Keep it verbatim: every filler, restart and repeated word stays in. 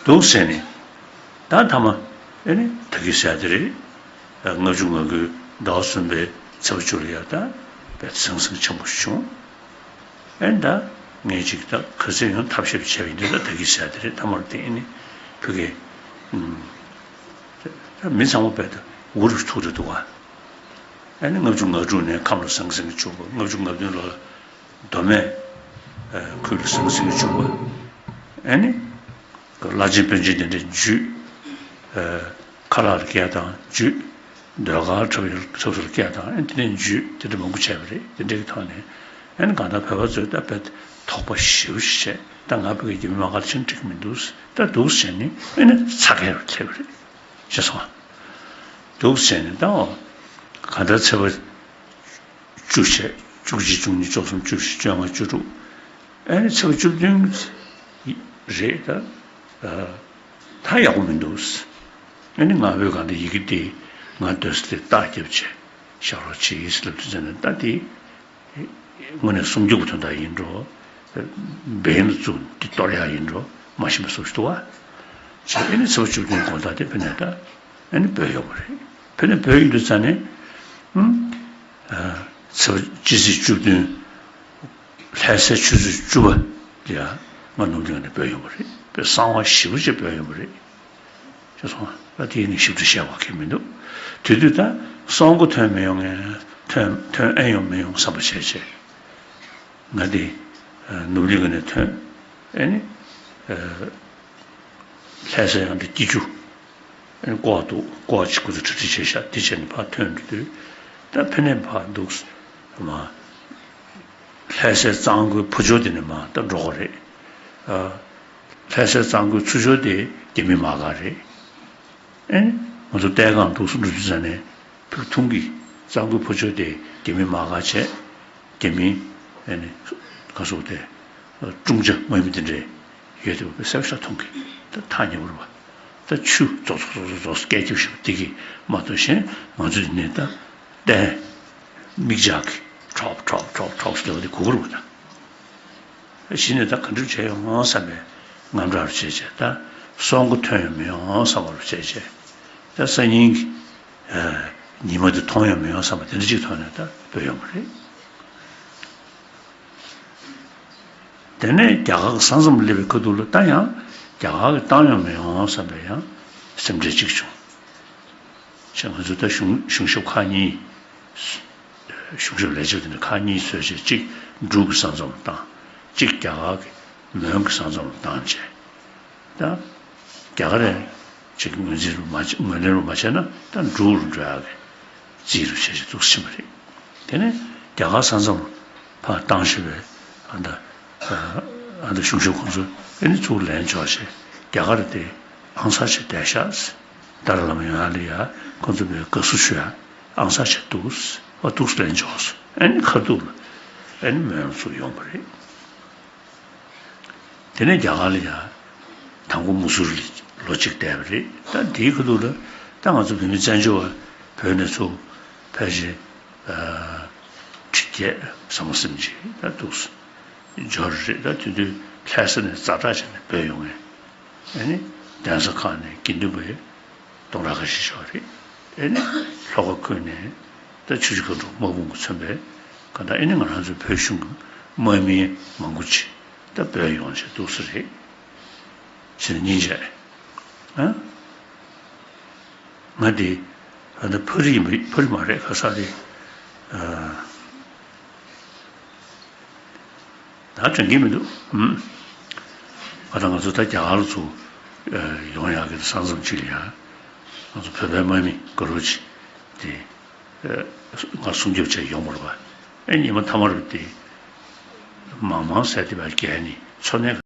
འདུག་ཟེར་ནས། ད་མཐའ་མ་ཨེ་ནི་ད་གིན་ཟེར་དེ་རེད། ལྔ་བཅུ་ང་དགུའི་ཟླ་བ་གསུམ་པའི་ཚེས་པ་བཅུ་ལ་ཡ་ད་དཔེ་ཟང་ཟིང་ཆེན་པོ་བྱུང་། ཨེ་ནི་ད་ངས་ཅིག་ད་ག་ཚོད་ཡོང་ཐབས་ཤེས་བྱས་པ་ཡིན་དུས། ད་ད་གིན་ཟེར་དེ་རེད། མཐའ་མར་དེ་ཨེ་ནི་ཕ་གི་ཨུམ། ད་མི་ཚང་མ་དཔེ་ད་འུ་རུ་ཐུག་རེད་འདུག་ག་ཨེ་ནི་ལྔ་བཅུ་ང་དྲུག་ནས་ཁམས་ལ་ཟང་ཟིང་བྱུང་བ། ལྔ་བཅུ་ང་བདུན་ལོ་ལ་མདོ་སྨད་ཁུལ་ལ་ཟང་ཟིང་བྱུང་བ། ཨེ་ནི་བླ་ཆེན་དཔོན་ཆེན་དེ་འདྲ་བརྒྱུད། ཁ་ལག་ལ་སྐད་བཏང་བརྒྱུད། ཟློས་གར་འཁྲབ་ཡུལ་འཁྲབ་སར་སྐད་བཏང་། ཨེ་དེ་འདྲ་བརྒྱུད། དེ་འདྲ་མང་པོ་བྱས་པ་རེད། དེ་འདྲའི་ཐོག་ནས་ཨེ་ནི་གང་ལྟར་བོད་པ་ཚོས་ད་དཔེ་དོགས་པ་ཞེ་པོ་ཞིག་བྱས། ད་ང་ཕ་གིའི་རྒྱ་མི་དམག་སྒར་ཕྱིན་འགྲིག་གི་མི་འདུག་ད་འདུག་ཟེར་ནས་ཨེ་ནི་ཚ་གྱང་སླེབས་པ་རེད། ཤེས་སོང་ང་། འདུག་ཟེར་ནས་ད་འོ་གང་ལྟར་ཚེས་པ་བཅུ་བྱས། བཅུ་གཅིག་བཅུ་གཉིས་བཅུ་གསུམ་བཅུ་བཞི་བཅོ་ལྔ་བཅུ་དྲུག་ཨེ་ནི་ཚེས་པ་བཅུ་བདུན་རེད་ད། ད་ཡག་པོ་མི་འདུག་ཨེ་ནི་ང་ཕོད་གང་ལྟར་ཡི་གེ་དེ་ང་སྡོད་ས་དེ་རྟགས་བརྒྱབ་བྱས་བཞག་རོགས་བྱེད་ཟེར་ལབ་དུས་ཙམ་ནས། ད་དེ་དངོས་གནས་སྲུང་སྐྱོབ་ཀྱི་དོན་དག་ཡིན་འགྲོ། འབེན་ལ་བཙུགས་འདི་གཏོར་ཡག་ཡིན་འགྲོ་མ་ཤེས་པའི་བཟོ་ཞིག་འདུག་བ། བྱས་ཨེ་ནི་ཚེས་པ་བཅུ་བདུན་དགོང་དག་དེ་ཕ་གིར་ད་ཨེ་ནི་བོད་ཡོང་བ་རེད། ཕ་གིར་བོད་ཡོང་དུས་ཙམ་ནས་ཨུམ། ཚེས་པ་སྤྱི་ཚེས་བཅུ་བདུན་ལྷ་སའི་ཆུ་ཚོད་བཅུ་པ་དེ་ཡང་ང་ནོར་འཁྲུལ་མེད་ནས་བོད་ཡོང་བ་རེད། དཔེ་གསང་བ་ཞེ་པོ་ཅིག་བོད་ཡོང་བ་རེད། ཤེས་སོང་ང་། ད་དེ་ནི་ཞིབ་ཕྲ་བཤད་དགོས་ཀྱི་མི་འདུག་དེ་དུས་ད་སྲོག་མགོ་ཐོན་མི་ཡོང་ངས། ཐོན་ཐོན་ཨེ་ཡོང་མི་ཡོང་བསམ་པ་བྱས་བྱས། ང་དེ་ནོར་འཁྲུལ་མེད་ནས་ཐོན། ཨེ་ནི་ལྷ་སའི་ཡང་དེ་སྐྱིད་ཆུ། ཨེ་ནི་ཀོ་བ་འདུག་ཀོ་བ་ཅིག་ཁོ་ཚོས་གྲ་སྒྲིག་བྱས་ཤག་དེ་བྱས་ནས་ཕར་ཐོན་འགྲོ་དུས། ད་ཕ་གིར་ཕར་འདུག་མ། ལྷ་སའི་གཙང་པོའི་ཕུ་ཕྱོགས་དེ་ནས་མར་ད་འགྲོ་དགོས་རེད། ཨ། ལྷ་སའི་གཙང་པོའི་ཚུར་ཕྱོགས་དེ་རྒྱ་མི་དམག་སྒར་རེད། ཨེ། ང་ཚོ་ལྟས་གང་འདུག་སེ་འགྲོ་དུས་ཙམ་ནས་ཕུག་ཐུང་གི་གཙང་པོའི་ཕུ་ཕྱོགས་དེ་རྒྱ་མི་དམག་སྒར་བྱས། རྒྱ་མི་ཨེ་ནི་ག་སོགས་དེ་ཀྲུང་ཅ་དམག་མི་དེ་འདྲས་ཡོད་དེ་བ། དཔེ་གསལ་པོ་ཞིག་མཐོང་གི། ད་ཐག་ཉེ་པོ་རེད་བ། ད་ཆུ་རྫོགས་རྫོགས་རྫོགས་རྫོགས་སྐད་རྒྱབ་བཞིན་པ་དེ་གིས་མ་གཏོགས་གཞན་ང་ཚོ་འདི་ནས་ད་ལྟས་མིག་ལྕགས་ཀྱིས་ཁྲོག་ཁྲོག་ཁྲོག་ཁྲོག་ཟེར་བ་དེ་གོ་གི་རེད་བ། ད། གཞི་ནས་ད་ག་འདྲ་བྱས་ཡོང་ངོ་བསམ་པའི་དངངས་སྐྲག་རུ་བྱས་བྱས། ད་སྲོག་མགོ་ཐོན་ཡོང་མི་ཡོང་བསམ་པ་རུ་བྱས་བྱས། ད་སང་ཉིན་གྱི་ཉི་མ་དེ་མཐོང་ཡོང་མི་ཡོང་བསམ་པ་དེ་འདྲ་ཅིག་ཐོག་ནས་ད་བོད་ཡོང་བ་རེད། དེ་ནས་རྒྱ་གར་གྱི་ས་མཚམས་སླེབས་པའི་ཁ་ཐུག་ལ་ད་ཡང་རྒྱ་གར་གྱིས་བཏང་ཡོང་མི་ཡོང་བསམ་པའི་ཡང་སེམས་ཁྲལ་ཅིག་བྱུང་། བྱས་ང་ཚོ་ད་གཞུང་གཞུང་ཞབས་ཁག་གཉིས། གཞུང་ཞབས་ལས་བྱེད་དེ་འདྲ་ཁག་གཉིས་བཟོས་བྱས། གཅིག་འབྲུག་གི་ས་མཚམས་ལ་བཏང་། གཅིག་རྒྱ་གར་གྱི་མོན་གྱི་ས་མཚམས་ལ་བཏང་བྱས། ད་རྒྱ་གར་ནས་ཅིག་ངོས་འཛིན་རུ་མ་བྱས། ངོས་ལེན་རུ་མ་བྱས་ན་ད་འབྲུག་རུ་འགྲོ་ཡག་གི་རྩིས་རུ་བྱས་བྱས་འདུག་ཕྱིན་པ་རེད། དེ་ནས་རྒྱ་གར་ས་མཚམས་ལ་ཕར་བཏང་ཤེས་པའི་ཨ་ད་ཨ་ད་གཞུང་ཞབས་ཁོང་ཚོས་ཨེ་ནི་ཚུར་ལན་འབྱོར་བྱས། རྒྱ་གར་དེ་ཨང་གསར་བྱས་བསྡད་ཤག་ད་ར་ལམ་ཡོང་ཡ་ལ་ཡ་ཁོང་ཚོ་མོས་དགའ་བསུ་ཞུ་ཡ་ཨང་གསར་བྱས་འདུག་ཨ་འདུག་ལན་འབྱོར་སོང་། ཨ་ནི་ཁ་ཐུག་ལ་ཨ་ནི་མོན་ལ་ཚུར་ཡོང་བ་རེད། དེ་ནས་རྒྱ་གར་ལ་ཡ་དང་པོ་མུ་སུ་རི་ལ་ལོ་གཅིག་བསྡད་པ་རེད། ད་དེའི་ཁ་ཐུག་ལ་ད་ང་ཚོ་བོད་མི་བཙན་བྱོལ་བ་བོད་ནས་ཚུར་ཕལ་ཆེར་ཁྲི་བརྒྱད་ཟིན་པ་ཙམ་ཅིག་ད་འདུག་འབྱོར་རེད། ད་དེ་དུས་ལྷ་ས་ནས་ཛ་དྲག་བྱས་ནས་བྲོས་ཡོང་ངས། ཨེ་ནི་གདན་ས་ཁག་ནས་དགེ་འདུན་པ་སྟོང་ཕྲག་ཁ་ཤས་ཤིག་རེད། ཨེ་ནི་ལྷོ་ཁ་ཁུལ་ནས་ད་ཆུ་བཞི་སྒང་དྲུག་དམག་དཔུང་གིས་མཚོན་པའི་ག་ད་ཨེ་ནི་ང་རང་ཚོའི་བོད་གཞུང་གི་དམག་མི་མང་པོ་ཅིག་ད་བྲོས་ཡོང་བྱས་འདུག་སེ་རེད། ཟེར་ནས་སྙིང་རྗེ། ཨ། ང་དེ་ཨ་ད་ཕ་རི་ཡིན་པ། ཕ་རི་མ་རེད། ག་ས་རེད། ཨ། ད་དྲན་གྱི་མི་འདུག་ཨུམ། ཨ་ད་ང་ཚོ་ད་རྒྱ་གར་ཚུར་ཡོང་ཡག་གི་ས་མཚམས་ཅིག་ལ་ཡ། ང་ཚོ་བོད་པའི་དམག་མི་དགའ་རབ་ཅིག་དེ་ང་སྲུང་སྐྱོབ་བྱས་ཡོང་བ་རེད་པ། ཨེ་ཉི་མ་མཐའ་མ་རུ་དེ་མང་མང་ཟས་དེ་བས་བརྒལ་ནས་འཚོ་གནས།